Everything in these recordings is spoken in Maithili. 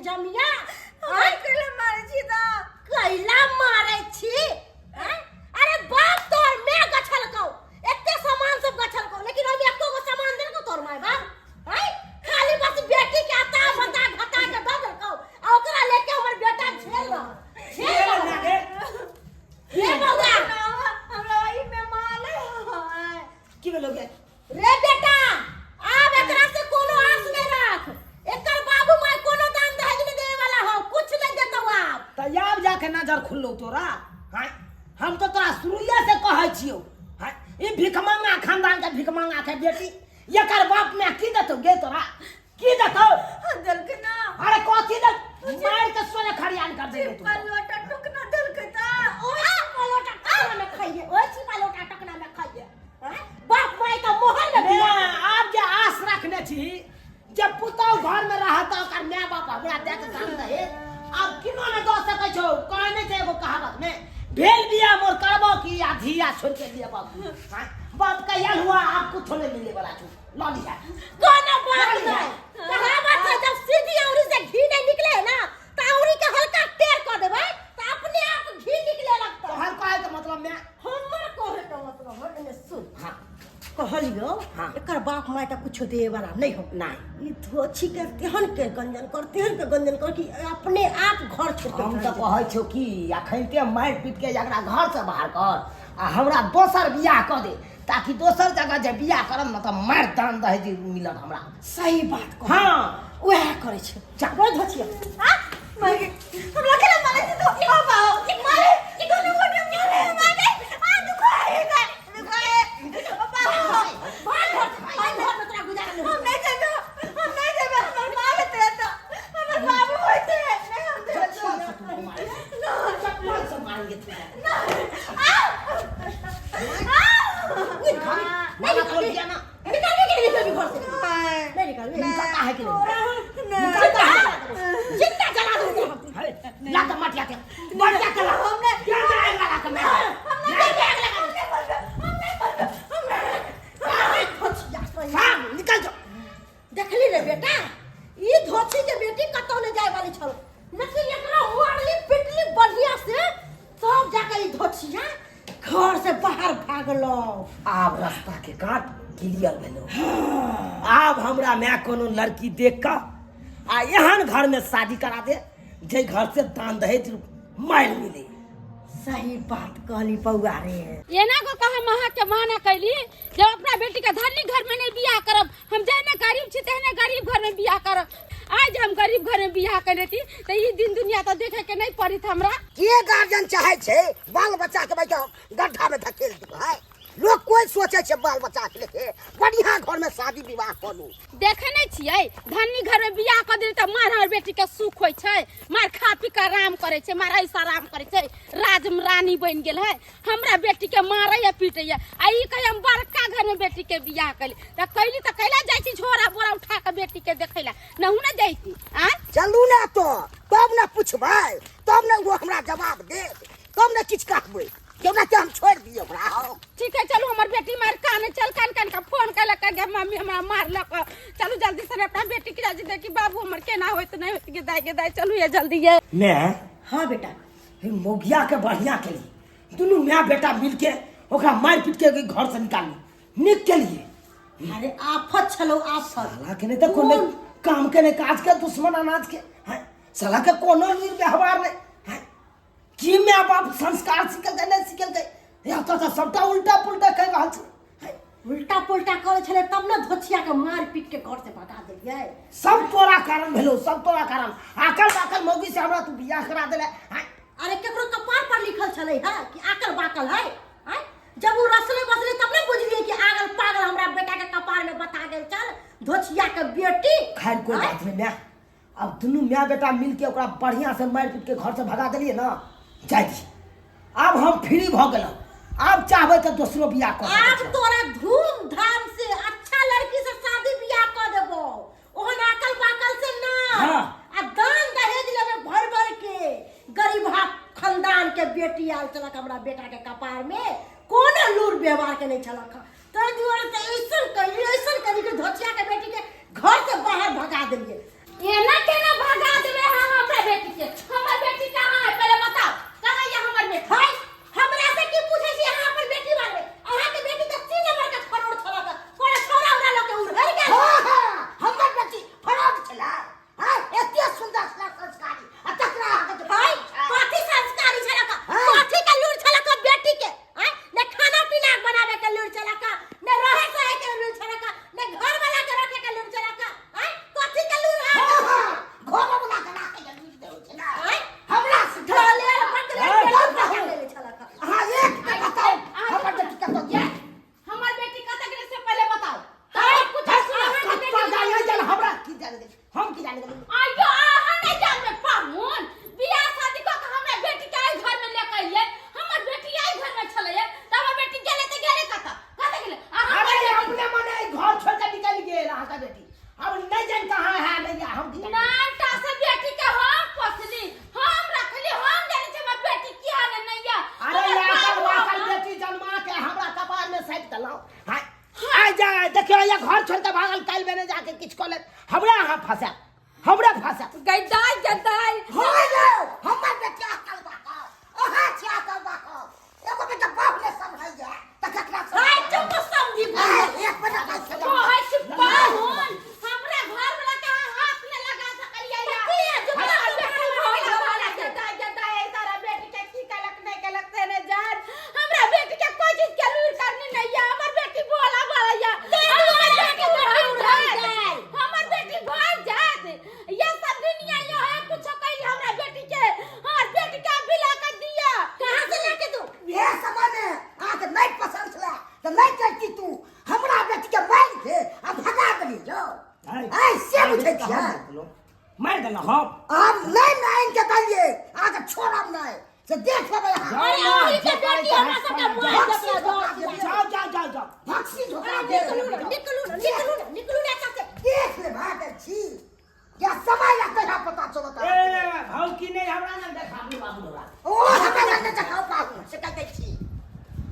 झमिया। हमरा कैला मारै छी तऽ? कैला मारै छी, आँय? अरे बाप तोर मैं गछलकौ, एते सामान सब गछलकौ, लेकिन ओहिमे एको गो सामान देलकौ तोर माय बाप? आँय? खाली बस बेटी के अता बता घटा के दऽ देलकौ आ ओकरा लेके हमर बेटा झेल रहल, झेल रहल। रे बौआ, हमरा ओहि में माल है। की भेलो गे? रे बेटा, आब एकरा से कोनो आस नहीं राख। एकर बाबू माय कोनो दान दहेज नहीं देवे वाला हो, कुछ नहीं देतौ आब। तऽ आब जाके नजर खुललो तोरा? हाँ, हम तो तोरा शुरुए से कहै छियौ। हाँ, ई भिखमंगा खानदान के भिखमंगा के बेटी, एकर बाप माय की देतौ गे तोरा? की देतौ? देलकै ना। अरे कथी दे, मार के सोने खरियान कर देबे तू। छिपा लोटा टुकना देलकै तऽ। ओए छिपा लोटा टकना में खाइए, ओए छिपा लोटा टकना में खाइए। हाँ? बाप माय का मोहर में ने बिया। आब जे आस रखने छी जे पुतहु घर में रहत तऽ ओकर माय बाप हमरा दे के दान दहेज आब किनो ने दऽ सकै छौ। कहै नहि छै एगो कहावत में, भेल बिया मोर करबो की आ धिया छोड़ के दिया बाप। हाँ? बाप कहिया हुआ आब कुछो नहीं मिले वाला छौ, लऽ लिहा। कोनो बात लऽ लिहा। नहीं, कहावत है जब सीधी औरी से घी नहीं निकले है ना तो औरी के हल्का टेर कर देबै तो अपने आप घी निकले लगता। तोहर कहै के मतलब में? हमर कहे के मतलब है, एने सुन। हाँ। कहलियो। हाँ। एकर बाप माय तऽ कुछो देवे वाला नहीं हो। नहीं। ई धोछी के तेहन के गंजन कर, तेहन के गंजन कर कि अपने आप घर छोड़ के हम चल तऽ जेतै। कहै छियौ कि अखनते मारि पीट के एकरा घर से बाहर कर आ हमरा दोसर बियाह कऽ दे, ताकि दोसर जगह जे बियाह करब ने तऽ मारि दान दहेज मिलत हमरा। सही बात कह। हाँ। वएह करै छै। जा। रोज धोछिया। आ मारे, हमरा केना मारे छै तो? बाबा मारे, दोनों गोटे मारे, मारे। आ दुखाए गा, दुखाए बाबा। भाग घर से, भाग घर में तोरा गुजारा नहीं। हम नहीं जेबे, हम नहीं जेबे। हमर मारे ते तो हमर बाबू होइते नहीं, हम जेबे। चप्पल से तुमको मारेंगे। चप्पल से मारेंगे तुमको। नहीं मारा खोल दिया ना। निकालबे कि नहीं निकालबे घर से? नहीं निकालबे। निकालता है कि नहीं? निकालता है, जिंदा जला दूं तोरा। अरे, ला तो मटिया के, मटिया के ला। क्या जाएगा ला के मैं? नहीं बैग लगा। साहब, निकल जाओ। देखली रे बेटा, ई धोती के बेटी कतौ नहीं जाए वाली छल, लेकिन एकरा मारली पिटली बढ़िया से तब जाके ई धोतिया घर से बाहर भागलो। आब रास्ता के काट क्लियर भेलो। आब हमरा माय कोनो लड़की देख कऽ आ एहन घर में शादी करा दे जे घर से दान दहेज मारि मिले। सही बात कहली बौआ रे। एना को कहा महा के माना कैली जब अपना बेटी के धनी घर में नहीं बियाह करब, हम जहने गरीब छी तेहने गरीब घर में बियाह करब। आज हम गरीब घर में बियाह कर लेती तो ई दिन दुनिया तो देखे के नहीं पड़ित हमरा। के गार्जियन चाहे छै बाल बच्चा के बैठा गड्ढा में धकेल दू है? लोग कोई सोचे छै बाल बच्चा के लेके बढ़िया घर में शादी विवाह करू। देखे नहीं छियै धनी घर में बियाह कर देली त मार हमर बेटी के सुख होय छै, मार खा पी के आराम करे छै, मार ऐसा आराम करे छै, राज में रानी बन गेल है। हमरा बेटी के मारे या पीटे या आ ई कहे हम बड़का घर में बेटी के बियाह कैली त कैली त कैला जाय छी झोरा बोरा उठा के बेटी के देखैला नहु ना जायती। आ चलू ना तो तब ना पुछबै, तब ना वो हमरा जवाब देत, तब ना किछु कहबै, क्यों ना हम छोड़ दिए ओकरा। हाँ। ठीक है चलू, हमर बेटी मार काने चल कान कान का फोन कैलक के मम्मी हमरा मारलक, चलू जल्दी से अपना बेटी के जाजी देखी बाबू हमर केना होइत नहीं होइत के दाई के दाई, चलू ये जल्दी ये। मैं हाँ बेटा। हे मोगिया के बढ़िया के लिए दुनू माय बेटा मिलके ओकरा मार पीट के घर से निकालू निक के लिए। अरे आफत छलो आफत। साला के नहीं तो कोनो काम के नहीं काज के दुश्मन अनाज के हैं, साला के कोनो व्यवहार नहीं हैं, की माय बाप संस्कार सिखल के नहीं सिखल के या तो सबटा उल्टा पुल्टा कह रहल छै। हैं? उल्टा पुल्टा करे छले तब ना धोछिया के मार पीट के घर से भगा देलियै। सब तोरा कारण भेलो, सब तोरा कारण। आकल बाकल मौगी से हमरा तू बियाह करा देले। हैं? अरे केकरो कपार पर लिखल छले है कि आकल बाकल है? हैं? जब वो रसले बसले तब ना बुझलिए कि आगल पागल हमरा बेटा के कपार में बता गेल चल धोछिया के बेटी। खैर कोई हैं? बात नहीं माय, अब दुनू माय बेटा मिल के ओकरा बढ़िया से मारि पीट के घर से भगा देलिए ना, जाय दी। अब हम फ्री भ गेलहुँ, आब चाहबै तऽ दोसरो बियाह कऽ सकै आब छियै। तोरा धूमधाम से अच्छा लड़की से शादी बियाह कऽ देबो, ओहन आकल बाकल से ना। हाँ। आ दान दहेज लेबे भर भर के। गरीबहा खानदान के बेटी आयल छलक हमरा बेटा के कपार में, कोनो लूर व्यवहार के नहीं छलक, ताहि दुआरे तऽ ऐसन कैली ऐसन कैली कि धोतिया के बेटी के घर से बाहर भगा देलिए। एना केना भगा देबे जाने गेली, हम की जाने गेली। आइयो अहाँ नहि जानबै पाहुन, बियाह शादी कऽ के हमरा बेटी के एहि घर में लेके अइलियै, हमर बेटी एहि घर में छलैये, तऽ हमर बेटी गेलै तऽ गेलै कतऽ? कतऽ गेलै? आ हमर अरे बेटी अपने मने ई घर छोड़ के निकल गेल अहाँके बेटी, हम नहीं जान कहाँ है नहीं है, हम की जाने। नानटा से बेटी के हम पोसली, हम रखली, हम जानै छी हमर बेटी की हाल है नहीं है। अरे हमर लाकल बाप वाकल हम- बेटी जन्मा के हमरा कपार में सैत देलहुँ। हाय आइ जा देखियो ये घर छोड़ के भागल, काल्हि बेने जाके किछु कऽ लेत, हमरा अहाँ फंसायब, हमरा फंसायब। गई दाइ, गई दाइ। हो यौ, हमर बेटी अकल बाकल, अहाँ छी अकल बाकल। एगो बेटा बाप ने सम्हरैया तऽ ककरा हाय सम्हरैया? चुप समझी। आइ, एक मिनट आइ छलै। कहै छी पाहुन, हमरा घर वाला के अहाँ हाथ नहि लगा सकलियै या। की है, जो हमर बात बेटी है, भऽ गेल, गई दाइ, गई दाइ, एहि सारा बेटी के की केलक नहि केलक से नहि जान। हमरा बेटी के कोई चीज के लूरि करनी नहीं है, हमर बेटी भोला भाला या। हमर बेटी भागि जायत, हमर बेटी भागि जायत। ये सब दुनिया यो है कुछो कैली हमरा बेटी के, हमर बेटी के अभी ला के दिया। कहाँ से लाके दू? इएह समय मे अहाँके नहि पसंद छलै तऽ नहि करिती तू, हमरा बेटी के मारि के आ भगा देली यौ। आइ से बुझै छियै? मारि देलहुँ हम। आब नहि मानि के देलियै, अहाँके छोड़ब नहि, से देख लेबै अहाँ। अरे अहीं के बेटी हमरा सबके मारि देतै। जाओ जाओ जाओ जाओ, भक्सी झोका अरे देब। निकलू ना, निकलू ना, निकलू ना, निकलू ना एतऽ से। देख लेबै अहाँके छी या समय लगतै यहाँ पता चलत। ए भाव की नहीं हमरा ना देखाबू बाबू हमरा। ओ हमरा लग देखाउ पाहु से कहै छी।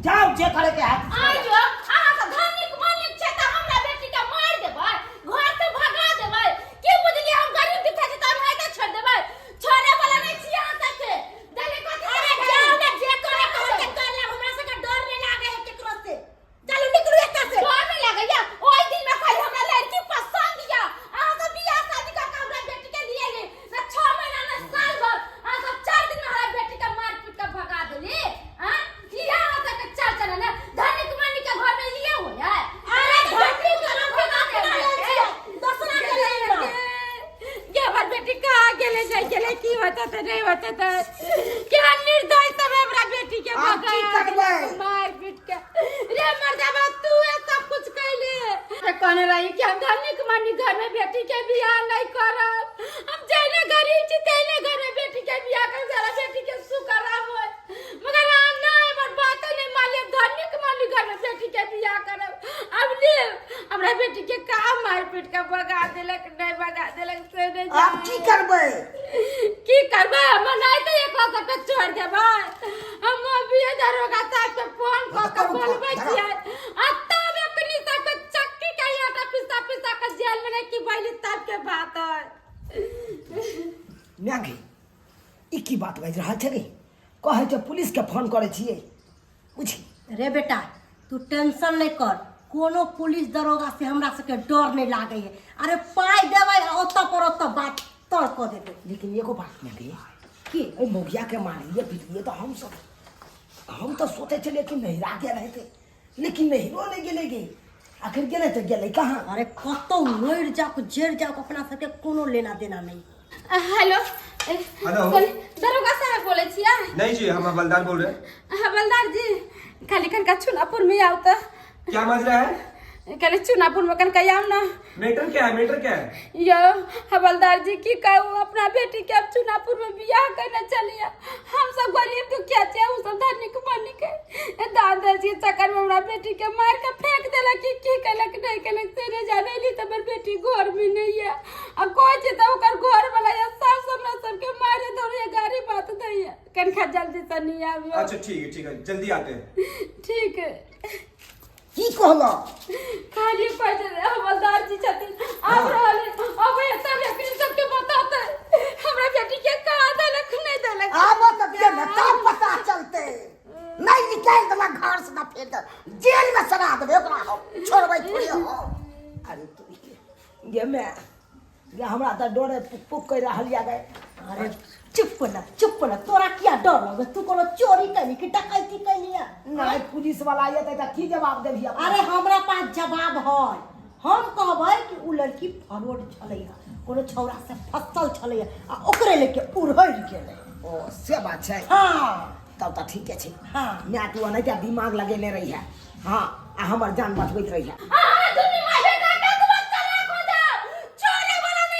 जाओ जे करे के हाथ। आइ जो अहाँ सब धनिक मालिक छै तऽ हमरा बेटी के मारि देबै, घर से भगा देबै। की बुझलियै हम गरीब दिखै छी तऽ हम एते छोड़ि देबै? छोड़े वाला नहि छी अहाँ सबके। देले कथी? अरे जाओ ना, जे करे के होतै कर लेब, हमरा सबके डर नहि लागे है केकरो से। चलू निकलू एतऽ से। डर नहि लागैया? ओहि दिन में कहली हमरा लड़की पसंद या, अहाँ सब बियाह शादी कऽ के हमरा बेटी के लिए ली न 6 महीना न साल भर, अहाँ सब 4 दिन में हमरा बेटी के मार पीट के भगा देली। हाँ, इहे अहाँ सबके चाल चलन है? धनिक मनिक के घर में इहे होइ है। अरे धनिक के लोग अपना लेल छियै, दोसरा के लेल ना। गे हमर बेटी कहाँ गेलै, नहि गेलै, की होतै तऽ नहि होतै तऽ केहन निर्दय सब हमरा बेटी के आब की भगा करबै? देलक मारि पीट के। रे मर्दाबा तू सब कुछ कैले। तऽ कहने रही कि हम धनिक मनिक घर में बेटी के बियाह नहीं करब, हम जैने गरीब छी तैने घर में बेटी के बियाह करब, सारा बेटी के सुख आराम होय। मगर अहाँ नहि हमर बाते नहि मानलियै, धनिक मनिक घर में बेटी के बियाह करब। अब ले हमरा बेटी के कहाँ मारि पीट के भगा देलक, नहि भगा देलक से नहि आब की करबै? की करबै? हम नहि तऽ एकरा सबके छोड़ि देबै। हम अभी दरोगा साहब के फोन कऽ के बोलबै छियै आ तब एकनी सबके चक्की के आटा पिसा पिसा के जेल में नहि की बैली तब के बात है। माय ई की बात बाजि रहल छै गे? कहै छै पुलिस के फोन करै छियै बुझी। रे बेटा तू टेंशन नहीं कर, कोनो पुलिस दरोगा से हमरा सबके डर नहीं लागे है। अरे पाई देबै आ ओतऽ पर ओतऽ बात तर कऽ देबै। लेकिन एगो बात माय गे, की? एहि मौगिया के मारलियै पिटलियै तऽ हम तऽ सोचै छलियै कि नैहरा गेल हेतै, लेकिन नैहरो नहि गेलै गे। आखिर गेलै तऽ गेलै कहाँ? अरे कतौ मरि जाओ जरि जाओ, अपना सबके कोनो लेना देना नहीं। हेलो। हेलो। दरोगा साहब बोले छियै? नहीं जी, हम हवलदार बोल रहे हैं। हवलदार जी, खाली कनका चुनापुर में आओ तो। क्या माजरा है? खाली चुनापुर में कनका आओ ना। मैटर क्या है? मैटर क्या है? यो हवलदार जी की कहूँ, अपना बेटी के अब चुनापुर में बियाह करने चलिए। हम सब गरीब दुखिया छियै, उ सब धनिक मनिक है। दादा जी चक्कर में हमरा बेटी के मार के फेंक देलक, कि की केलक नहीं केलक से नहीं जाने ली। तो हमर बेटी घर में नहीं है आ कोई छै तऽ ओकर घर वाला या सास हमरा सबके मारे दौड़े गाड़ी बात दैया। कनखा जल्दी से नहीं आबियो। अच्छा ठीक है, ठीक है, जल्दी आते हैं। ठीक है। की कहलो? खाली पैसे हवलदार जी छथिन आब रहल अब तब एकरी सबके बताते हमरा बेटी के कहाँ देलक नहीं देलक। आब तऽ दिअ ने तब पता चलते। नहीं निकालि देलक घर से ना फेर जेल में सड़ा देबै ओकरा, हम छोड़बै थोड़े हम। अरे तू गे माय गे, हमरा तऽ डरे पुक पुक करि रहल या गे। अरे चुप ना, चुप ना, तोरा किया डर लगे? तू कोनो चोरी कैली कि डकैती कैली है? नहीं पुलिस वाला एतै तऽ की जवाब देबही अपना? अरे हमरा पास जवाब है, हम कहबै कि उ लड़की फरोड छलै है, कोनो छौड़ा से फसल छलै है आ ओकरे लेके उड़हरि गेलै। ओ से बात छै? हाँ। तब तऽ ठीके छै। हाँ। माय तू एनाहिते दिमाग लगेने रही है, हाँ, आ हमर जान बचबैत रही है। अहाँ दुनू माय बेटा कतबो चलाक हो जाओ, छोड़े वाला नहीं।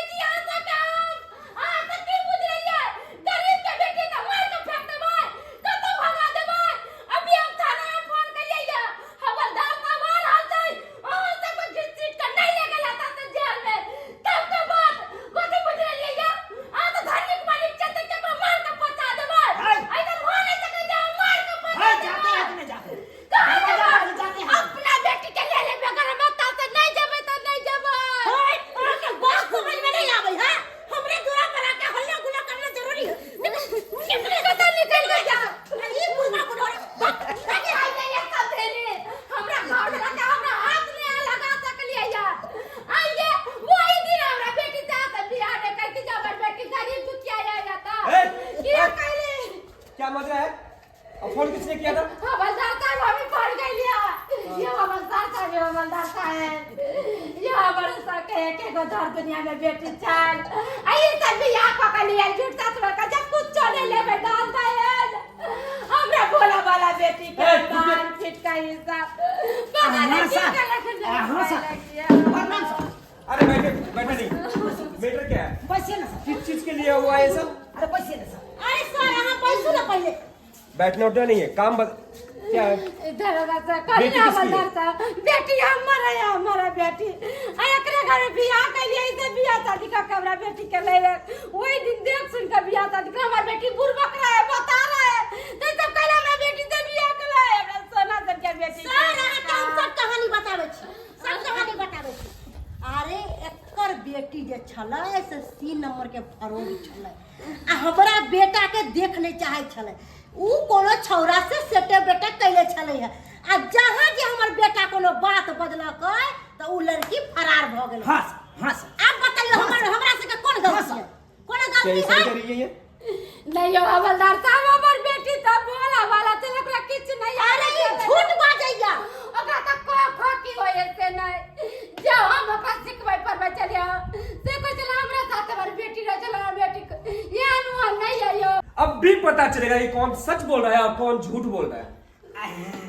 माजरा है? और फोन किसने किया था? हवलदार साहब हमें पड़ गई लिया। ये हवलदार साहब, ये हवलदार साहब, ये हमारे साथ के एक एक धर दुनिया में बेटी चल आई सब भी यहाँ पकड़ लिया झूठ साथ का जब कुछ चले ले में डाल दे हमरा बोला वाला बेटी के ए, तू मार पीट का हिसाब पता हाँ, नहीं सर। की कर हाँ, सर। प्रणाम सर। अरे बैठे बैठे नहीं, मैटर क्या है? बैसिए ना सर। किस चीज के लिए हुआ ये सब? अरे बैसिए ना सर। अरे सर अहाँ बैसू ना पहिले। बैठना उठना नहीं है, काम बस क्या है? दरोगा साहब, करी बेटी ना किसकी है? हवलदार साहब, बेटी हमारा है, हमारा बेटी। आ एकरे घर में बियाह कैलियै, से बियाह शादी का कमरा बेटी के ले ले। वही दिन देख सुन के बियाह शादी कर, हमार बेटी बुड़बक रहे, बता रहे। तो सब कहला हमरा बेटी से बियाह कला है, हमरा सोना सन के बेटी। सर अहाँ के हम सब कहानी बताबै छी, सब कहानी बताबै छी। अरे एकर बेटी जे छलै से 3 नंबर के फरोग छलै आ हमरा बेटा के देख नहि चाहै छलै। उ कोनो छौरा से सेटे बेटा कैले छलै है आ जहाँ जे हमर बेटा कोनो बात बजलकै तऽ उ लड़की फरार भऽ गेलै। हाँ सर, हाँ सर। आब बतैयौ हमर हमरा सबके कोन गलती है? कोनो क्या गलती ये सही है? कर रही है ये? नहीं यो हवलदार साहब, हमर बेटी तऽ बोला वाला छै, ओकरा किछु नहि अरे ई झूठ बाजैया। ओकरा तऽ क ख की होय से नहि, जे हम ओकरा सिखबै पढ़बै चलियै से कहै छलै हमरा साथ हमर बेटी रहै छलै, हमर बेटी एहन ओहन नहीं है यो। अब भी पता चलेगा कि कौन सच बोल रहा है और कौन झूठ बोल रहा है।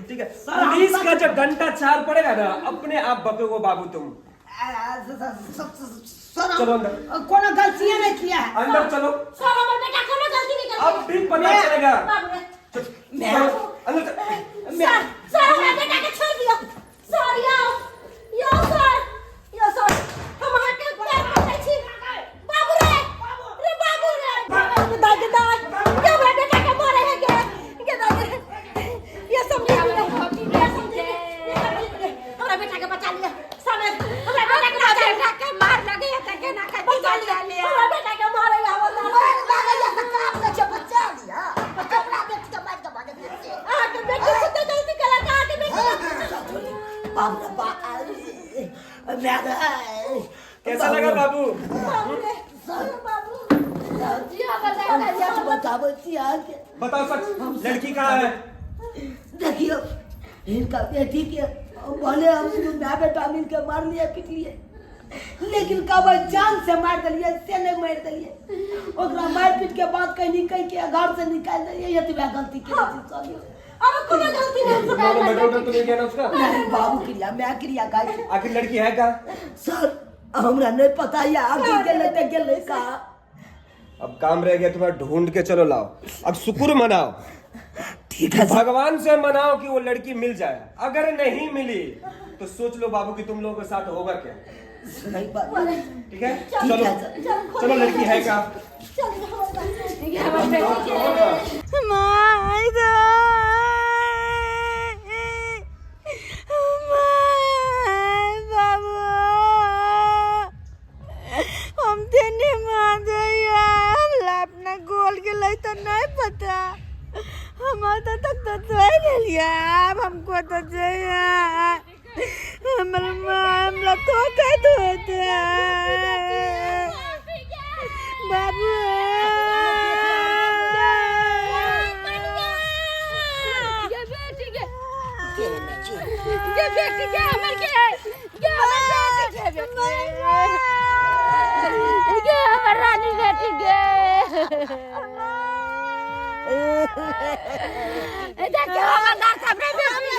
ठीक है, सर, हम पुलिस सच का जब डंडा चार पड़ेगा ना, अपने आप बकोगे बाबू तुम। सर, चलो अंदर। कोनो गलती नहीं किया है। अंदर चलो। सर हमर बेटा कोनो गलती नहीं करता। अब भी पता चलेगा। बाबू रे। चलो, अंदर चलो। सर, सर हमरा बेटा के छोड़ दियो। सर यो, यो सर, यो सर, हम अहाँ के पैर पकड़ै छी। बाबू रे, रे बाबू रे। दाइ के दाइ, के हमरा बेटा के मारे है के? के दाइ के? ये समझी नहीं, ये समझी नहीं, ये समझी नहीं। हमरा बेटा के बचा लिया। समय हमरा बेटा के बचा लिया। बेटा के मार लगे है त केना के बचा निकाल लिया। लिया। हमरा बेटा के मारे है हवलदार। मार लागैया तऽ काम नहि छै, बचा लिअ। हमरा बेटी के मारि कऽ भगै छै। अहाँ के बेटी सुनते गलती केलक, अहाँ के बेटी। बाप रे बाप, मैं कैसा लगा बाबू? बाबू रे, बाबू। जी हवलदार साहब, सच बताबै छी अहाँके। बताओ सच, लड़की कहाँ है? देखियौ, हिनका बेटी के भले हम दुनू my बेटा मिल के मारलिए पिटलिए, लेकिन कहबै जान से मारि देलिए से नहि मारि देलिए। ओकरा मारि पीट के बात कहि कहि के घर से निकालि देलिए। एतबे गलती केने छी सर। अब कोनो गलती नहीं। तुम लोगों ने मर्डर उर्डर तो नहीं किया ना उसका? नहीं बाबू, क्रिया my क्रिया गाय। आखिर लड़की है कहाँ? सर हमरा नहीं पता है, आखिर गेलै तऽ गेलै कहाँ। अब काम रह गया तुम्हारा, ढूंढ के चलो लाओ। अब शुक्र मनाओ, ठीक है सर। भगवान से मनाओ कि वो लड़की मिल जाए। अगर नहीं मिली तो सोच लो बाबू कि तुम लोगों के साथ होगा क्या। सही बात है। ठीक है, ठीक चलो है सर। चलो, लड़की है कहाँ? ये हमर बेटी के my गे, my बाबू, हम तेने मार दैया। हमरा अपना गोल गेलै तऽ नहीं पता, हमर तऽ तक तऽ चलि गेलियै, आब हमको तऽ जइया हमर माँ हमरा धोखा होते बाबू। ये बेटी के, ये बेटी के हमर के, ये हमर बेटी के, ये हमर रानी बेटी के। देखियो हवलदार साहब रे बेटी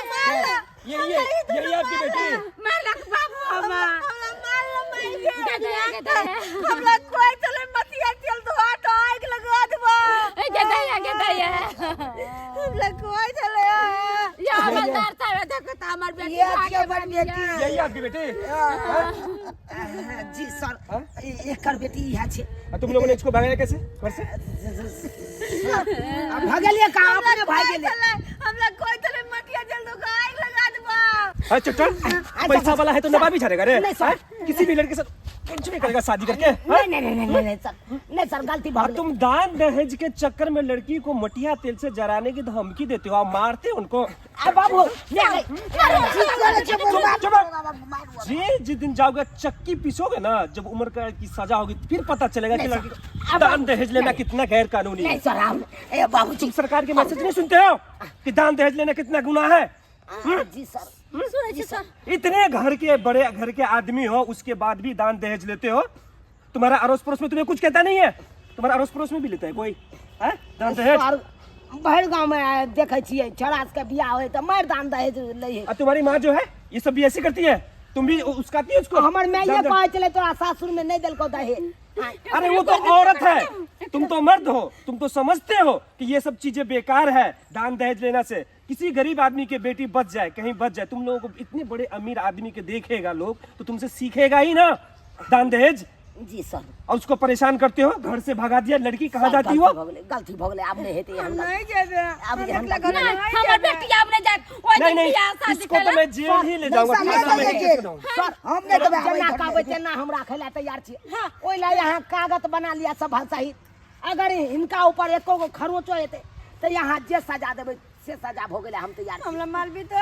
ये ये यही आपकी बेटी? मारलक बाबू हमर। हमरा मारल माय गे। के दया, के दया। हमरा कोई चले मतिया चल दो तो आग लगा देबो। के दया, के दया। हमरा कोई चले। ये हवलदार साहब देखो तो हमर बेटी ये भागे हमर बनिया। बेटी। यही आपकी बेटी? जी सर, एकर बेटी इएह छै। और तुम लोगों ने इसको भगाया कैसे घर से? अब भगेलिए कहाँ, अपने भाग गेलिए। हमरा कोई चले मतिया चल दो आग लगा देबो। अरे चट्टान, पैसा वाला है तो नवाबी झाड़ेगा रे। नहीं, सर। हाँ? किसी भी लड़के से कुछ भी करेगा शादी करके, हाँ? नहीं नहीं नहीं नहीं नहीं सर, नहीं सर, गलती और भऽ गेलै। तुम दान दहेज के चक्कर में लड़की को मटिया तेल से जराने की धमकी देते हो और मारते हो उनको। आ बाबू, नहीं, नहीं। चुप, चुप। जे जिस दिन जाओगे चक्की पीसोगे ना, जब उम्र का की सजा होगी फिर पता चलेगा कि नहीं, लड़की सर। अब- दान दहेज लेना नहीं। कितना गैर कानूनी है। नहीं सर, हम ए बाबूजी, तुम सरकार के मैसेज नहीं सुनते हो कि दान दहेज लेना कितना गुनाह है? जी सर। सुनै छी सर। इतने घर के बड़े घर के आदमी हो, उसके बाद भी दान दहेज लेते हो। तुम्हारा अड़ोस पड़ोस में तुम्हें कुछ कहता नहीं है? तुम्हारा अड़ोस पड़ोस में भी लेता है कोई है दान दहेज? सर, भरि गाँवमे देखै छियै छोड़ा सबके बियाह होइ तऽ मारि दान दहेज लै है। और तुम्हारी माँ जो है ये सब भी ऐसे करती है? तुम भी उसकाती है उसको? हमर माइये दान दहेज- कहै छलै तोरा सासुर में नहि देलकौ दहेज। अरे वो तो औरत है, तुम तो मर्द हो, तुम तो समझते हो कि ये सब चीजें बेकार है। दान दहेज लेना से किसी गरीब आदमी के बेटी बच जाए, कहीं बच जाए। तुम लोगों को इतने बड़े अमीर आदमी के देखेगा लोग तो तुमसे सीखेगा ही ना दान दहेज। जी सर। और उसको परेशान करते हो, घर से भगा दिया, लड़की कहाँ सर, जाती गलती हो? भऽ गेलै, गलती भऽ गेलै, आब नहि हेतै एहन गलती। नहीं जेबे। आब हम जे हम एकला घर में नहीं, नहीं हमर जेबे। बेटी आब नहि जायत। ओहि नहीं दिन नहीं, बियाह शादी इसको तो केलक। मैं जेल ही ले जाऊंगा। नहीं, थाना में नहीं, ही जेल। लेके जाऊंगा। सर, हम नहि देबै, जेना आबै कहबै घरमे। तेना हम राखै लए तैयार छी। ओहि लए यहाँ कागज बना लिया सब सहित। अगर हिनका ऊपर एको गो खरोचो हेतै तऽ यहाँ जे सजा देबै से सजा भऽ गेलै, हम तैयार छी। हमरा मारबी तो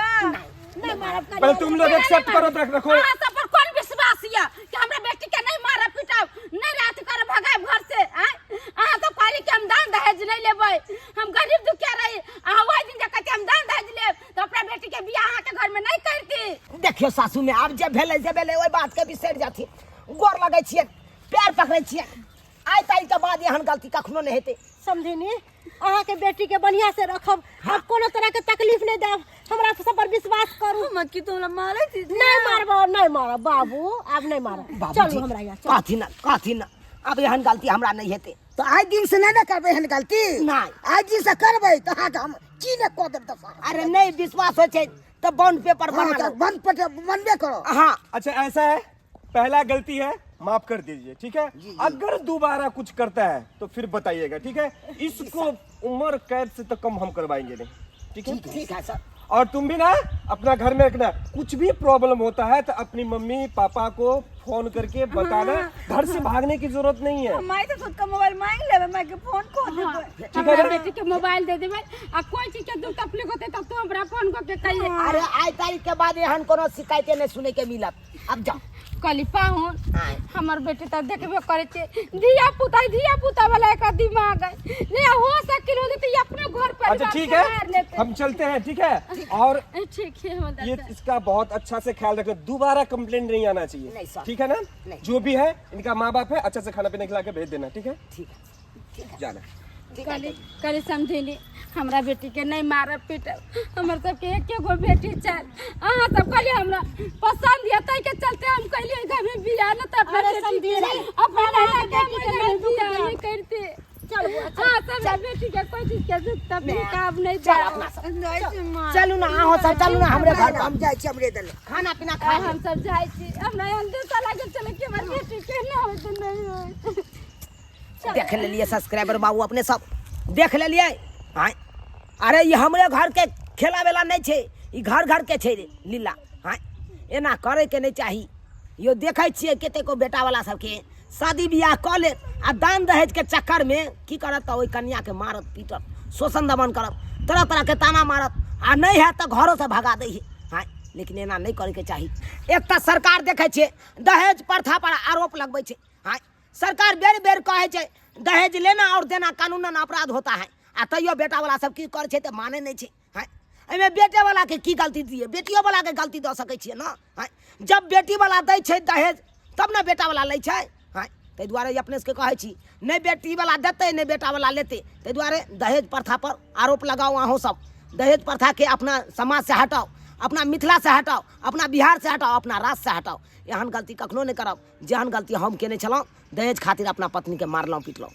नहि मारब। पहले तुम लोग एक्सेप्ट करो, रख रखो। अहाँ सब पर कोन विश्वास यऽ कि हमरा बेटी के नहि मारब पीटब, नहि रात करब भगायब घर से? आँय, अहाँ सब कहली कि हम दान दहेज नहि लेबै, हम गरीब दुखिया रही। अहाँ ओहि दिन जे कहती हम दान दहेज लेब तऽ अपना बेटी के बियाह अहाँके घर में नहि करती। देखियौ सासू में, आब जे भेलै से भेलै, ओहि बात के बिसरि जाथिन। गोर लगै छियनि, पैर पकड़ै छियनि, आइ तारीख के बाद एहन गलती कखनो नहि हेतै। समधिनी, अहाँके बेटी के बढ़िया से रखब, आब कोनो तरह के तकलीफ नहीं देब। हमरा सब पर विश्वास करू। हम की तुम मारै छी? नहीं मारब, नहीं मारब बाबू, आब नहीं मारब। बाबूजी, चलू हमरा यहाँ, चलू। कहथिन ना, कहथिन ना, आब एहन गलती हमरा नहि हेतै। तऽ आइ दिन से नहि ने करबै एहन गलती? नहि। आइ दिन से करबै तऽ अहाँके हम की नहि कऽ देब दफा। अरे नहि विश्वास होइ छै तऽ बॉन्ड पेपर हँ, बना तऽ लू। बंद पटे बनबे करो। हाँ। अच्छा ऐसा है, पहला गलती है, माफ कर दीजिए, ठीक है? अगर दोबारा कुछ करता है तो फिर बताइएगा, ठीक है? इसको उम्र कैद से तो कम हम करवाएंगे नहीं, ठीक है? ठीक है सर। और तुम भी ना अपना घर में रखना, कुछ भी प्रॉब्लम होता है तो अपनी मम्मी पापा को फोन करके बताना, घर से भागने की जरूरत नहीं है। माय तो खुद का मोबाइल मांग लेबे, माय के फोन को देबै। ठीक हमरा है ना? बेटी के मोबाइल दे देबै आ कोई चीज के दुख तकलीफ होतै तब तू हमरा फोन कऽ के कहिए। अरे आइ तारीख के बाद एहन कोनो शिकायते नहि सुनै के मिलत। अब जाओ। कहली पाहुन, आँय। हमर बेटी तऽ देखबे करै छै, धिया पुता धिया पुता वाला एकर दिमाग है। नहीं हो सकिल होते तो ये अपने घर परिवार अच्छा ठीक संभाल है, लेते। हम चलते हैं, ठीक है? और ठीक है, हम ये इसका बहुत अच्छा से ख्याल रखना, दोबारा कंप्लेंट नहीं आना चाहिए। नहीं सर। ठीक है ना? नहीं। जो भी है इनका माँ बाप है, अच्छा से खाना पीना खिला के भेज देना, ठीक है? ठीक है, ठीक है। जाना। ठीक है। कहली कहली समझेली, हमरा बेटी के नहीं मारब पीटब, हमर सबके एके गो बेटी चल। अहाँ सब कहलिए हमरा पसंद ये ताहि के चलते हम कहलिए घर में बियाह न तऽ अपना अरे बेटी समधिनी, के अपना अहाँ लड़का के बेटी के हम नहीं दुख बियाह देब। नहीं करते। चल बुआ, चल। हाँ, सब बेटी के कोई चीज के दुख तकलीफ आब नहीं चल देब। अपना सब। नहीं छी माँ। चलू ना, अहाँ सब चलू ना हमरे घर पर। हम जाइ छी हमरे दल। खाना पीना खा आ, हम सब जाइ छी। हमरा अंदेशा लागल छलै कि हमर बेटी के ना होइत नहीं होइत। देख लेलिए सब्सक्राइबर बाबू, अपने सब देख लेलिए। आँय, अरे ई हमरे घर के खेला वेला नहीं छै, ई घर घर के छै रे लीला। आँय, एना करे के नहीं चाही। यो देखै छियै कतेको बेटा वाला सबके शादी बियाह कऽ लेत आ दान दहेज के चक्कर में की करत तऽ ओहि कन्या के मारत पीटत, शोषण दमन करत, तरह तरह के ताना मारत आ नहीं हैत तऽ घरो से भगा दै है। आँय, लेकिन एना नहीं करे के चाही। एक तऽ सरकार देखै छियै दहेज प्रथा पर आरोप लगबै छै। आँय, सरकार बेर बेर कहै छै दहेज लेना और देना कानूनन अपराध होता है, आ तैयो बेटा वाला सब की करै छै तऽ मानै नहि छै। आँय, एहिमे बेटे वाला के की गलती दिए? बेटियो वाला के गलती दऽ सकै छियै ने? आँय, जब बेटी वाला दै छै दहेज तब ने बेटा वाला लै छै। आँय, ताहि दुआरे अपने सबके कहै छी, नहि बेटी वाला देतै नहि बेटा वाला लेतै, ताहि दुआरे दहेज प्रथा पर आरोप लगाउ। अहूँ सब दहेज प्रथाके अपना समाजसँ हटाउ, अपना मिथिलासँ हटाउ, अपना बिहारसँ हटाउ, अपना राज्यसँ हटाउ। एहन गलती कखनो नहि करब जेहन गलती हम केने छलहुँ, दहेज खातिर अपना पत्नीके मारलहुँ पिटलहुँ।